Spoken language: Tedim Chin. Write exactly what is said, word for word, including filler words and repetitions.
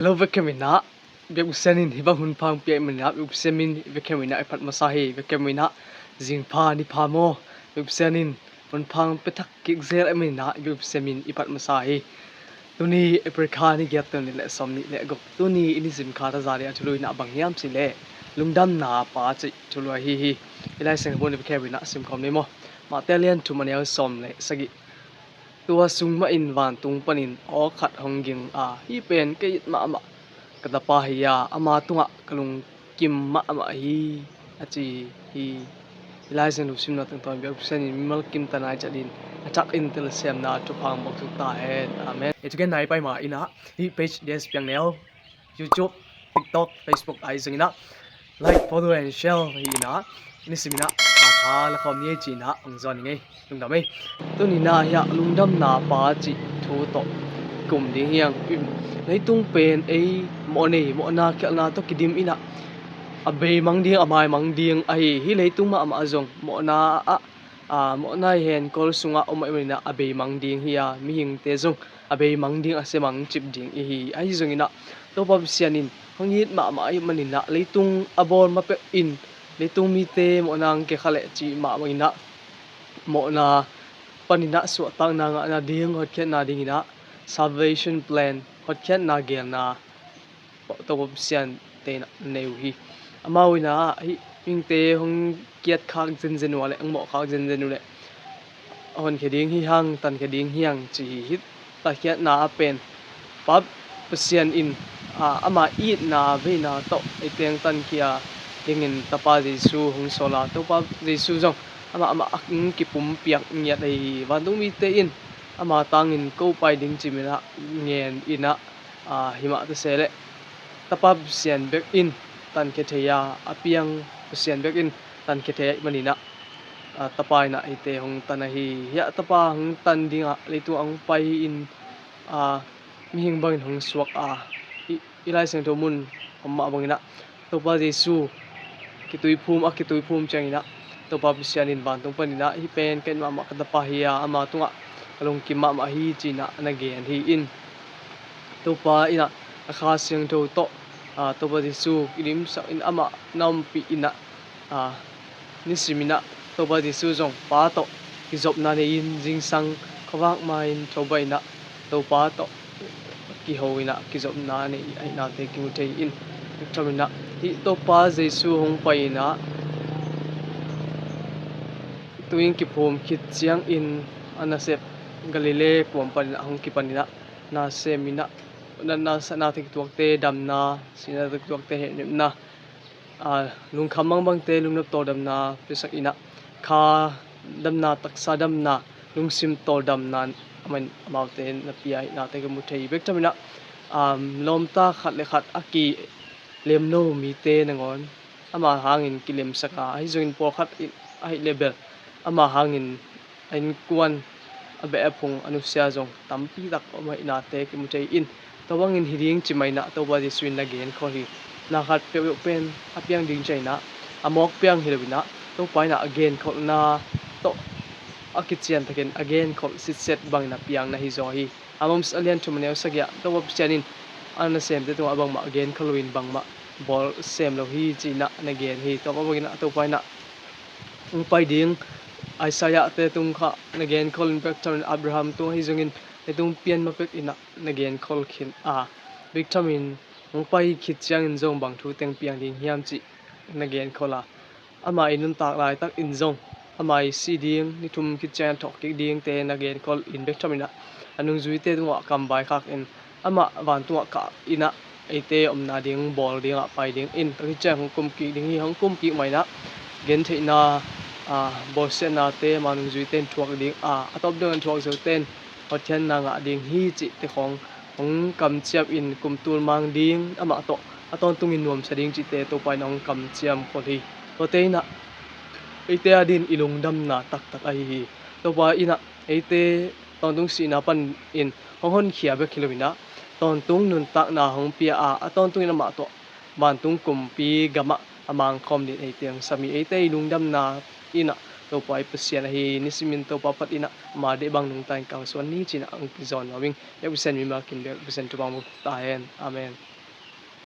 Lo vekem inah, biakbuk sianin hibang hun phang piak maninah, biakbuk siamin vekem inah i phat masa hi. Vekem inah zingpha nipha maw, biakbuk sianin hun phang pia thak kik zel maninah, biakbuk siamin i phat masa hi. Tuni April kha ni giat, tuni le sawm nih le guk, tuni i nisim kha thaza ding a thulu inah bang hiam cih leh lungdamna pa cih thulu ahi hi. I Lai Siangtho mun i vekem inah simkhawm ni maw. Matthai lian thum a neu sawm le sagih. Tua sung mahin vantung panin aw khat hong ging a, hih pen kei it mahmah ka tapa hi a, ama tungah ka lungkim mahmah hi, a ci hi. I Lai Siangtho simna tungtawn biakbuk sianin mimal kim ta nai ciatin a thak in telsiamna thupha hong buak ta hen. Amen. I thugen nai pai ma inah hih page D S Piang Neu, YouTube, TikTok, Facebook ahi zong inah like, follow and share hi inah, nisim inah a tha la khawm ni ei ci inah hong zawn ning ei. Lungdam ei. Tuni inah hiah lungdamna pa cih thu tawh kum ding hiang. Leitung pen ei mawh nei, mawhna khialhna tawh kidim inah a beimang ding, a maimang ding ahi hi. Leitung mahmah zong mawhna ah, a, mawhna i henkol sungah om ahih maninah a beimang ding hi a, mihingte zong a beimang ding, a siamang cip ding i hi. Ahi zong inah Topa Pasian in hong it mahmah ahih maninah leitung a bawl ma pek in, leitung mite mawhna hong kia kha leh cih mah bang inah mawhna paninah suahtakna ngahna ding, hotkhiatna ding inah salvation plan, hotkhiatna gelna Topa Pasian te inah nei uh hi. Amau inah hih mihingte hong kiat khak zenzen uh a leh, hong mawh khak zenzen uh leh a honkhia ding hi hang, tankhia ding hi hang ci hi. Hih tatkhiatna a pen Pa Pasian in, a, ama itna veina tawh ei teng tankhia dingin Tapa Jesu hong sawl a, Topa Jesu zong amah, amah a hong kipumpiak ngiat ahi hi. Vantung mite in ama tangin ko pai ding ci-in ah ngen inah, a, himah ta se leh Tapa Pasian bek in tankhia thei a, a piang Pasian bek in tankhia thei ahih maninah, a, Tapa inah eite hong tan ahi hi. Hiah Tapa hong tan dingah leitung ah hong pai hi in, a, mihing bangin hong suak a, i, i Lai Siangtho mun om mah bang inah Topa Jesu kituiphum, a kituiphum ciang inah Topa Pasian in vantung pan inah hih pen kei mahmah ka Tapa hi a, ama tungah ka lungkim mahmah hi ci inah na gen hi in, Topa inah a Kha Siangtho tawh, a, Topa Jesu kidimsak in amah na ompih inah, a, nisim inah Topa Jesu zong Pa tawh kizopna nei in, zingsang khuavak ma-in thobaih inah Topa tawh kiho inah kizopna nei ahihnate kimu thei in, bek tham inah hih Topa Jesu hong pai inah tu-in kiphum khit ciangin a nasep Galilee kuam pan inah hong kipan inah nasem inah, na, na, na thei kituakte damna, sihna thei kituakte hehnepna, a, lungkham bangbangte lungnop tawldamna piasak inah, kha damna, taksa damna, lungsim tawldamna, aman amaute na pia ahihnate ka mu thei hi. Bek tham inah, um, lawmta khat le khat a kilemlo mite nangawn ama hangin kilemsak a, ahi zongin pawlkhat in ahih leh bel ama hangin a innkuan, a beh a phung, a nusia zong tampi tak om ahihnate kimu thei in, tua bangin hi ding ci mah inah Topa Jesu in na genkhol hi. Na khat peuhpeuh pen a piang ding ci-a inah a mawk piang hi lo inah Topa inah a genkholhna tawh a kician takin a genkholh sitset bangin a piang na hi zaw hi. Amos a lian thum a neu sagih ah Topa Pasian in a nasemte tungah bangmah a genkhol loin bangmah bawl sem lo hi ci inah na gen hi. Tua bang inah Topa inah hong pai ding Isaiah-te tung khah na genkhol in, bek tham in Abraham tung ahi zongin leitung pian ma pek inah na genkhol khin a, bek tham in hong pai khit ciangin zong bang thu teng piang ding hiam cih na genkhol a, ama i nuntak laitak in zong ama i sih ding, ni thum khit ciangin thawhkik dingte na genkhol in, bek tham inah a nungzuite tungah kamvai khak in amah vantungah kah inah eite omna ding bawl dingah pai ding in, tua khit ciang hong kumkik ding hi. Hong kumkik mah inah gentheihna, a, bawlsiatnate ama nungzuite in thuak ding a, a tawp dongin thuak zote in hotkhiatna ngah ding hi cihte khawng hong kamciam in, kum tul mang ding, amah tawh a tawntungin nuamsa ding cihte Topa inah hong kamciam khol hi. Tuate inah eite adingin i lungdamna taktak ahi hi. Topa inah eite tawntung sihna panin hong honkhia bek hi lo inah tawntung nuntakna hong pia a, a tawntungin amah tawh vantung kumpi gamah a mangkhawm dingin eite hong sam hi. Eite i lungdamna inah Topa i Pasian ahi, nisimin Topa phat inah ama deih bang nungta in kalsuan ni ci inah hong kizawn nuam ing. Biakbuk sian mimal kim, biakbuk sian thupha hong buak ta hen. Amen.